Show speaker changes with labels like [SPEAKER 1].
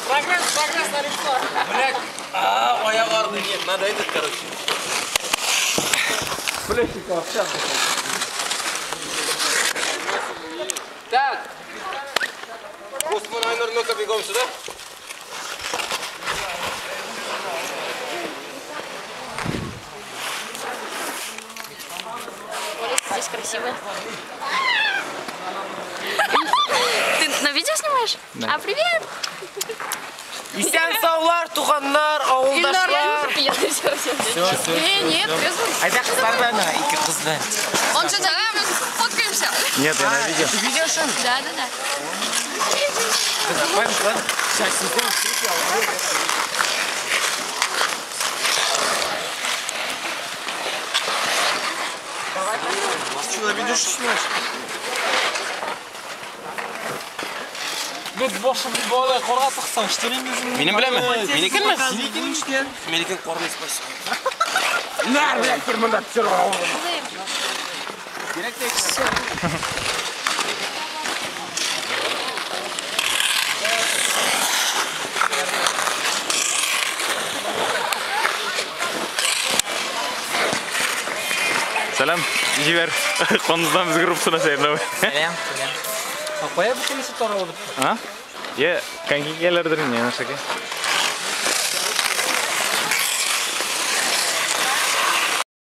[SPEAKER 1] Прогресс, прогресс на лицо.
[SPEAKER 2] Блядь, аяк арды, нет, надо этот, короче.
[SPEAKER 1] Блядь, вообще.
[SPEAKER 2] Так. Осман, Айнур, ну-ка бегом сюда.
[SPEAKER 3] Здесь красиво. Ты на видео снимаешь?
[SPEAKER 1] Да.
[SPEAKER 3] А, привет!
[SPEAKER 2] Исән саулар, туганнар, авылдашлар.
[SPEAKER 3] Нет, трезвый.
[SPEAKER 2] Әйдә кызлар белән, ике кыз белән.
[SPEAKER 3] Он что, давай мы фоткаемся?
[SPEAKER 1] Нет, я на видео.
[SPEAKER 2] Ты видео что?
[SPEAKER 3] Да, да, да.
[SPEAKER 2] Сейчас сделаем.
[SPEAKER 1] Что, на видео снимаешь? Бит башым болай корга тыксаң, иштелеймизме?
[SPEAKER 2] Минем беләнме? Минекенме?
[SPEAKER 1] Синекен.
[SPEAKER 2] Минекен корны спасибо.
[SPEAKER 1] Нар, блядь, кер монда төшер.
[SPEAKER 2] Кирәк тә.
[SPEAKER 4] Сәлам, җибәр. Коныздан без группасына сәерләү.
[SPEAKER 2] Сәлам, сәлам.
[SPEAKER 1] А кая бу килесе таралып?
[SPEAKER 4] А? Е, коньки килердер инде, нәрсәгә?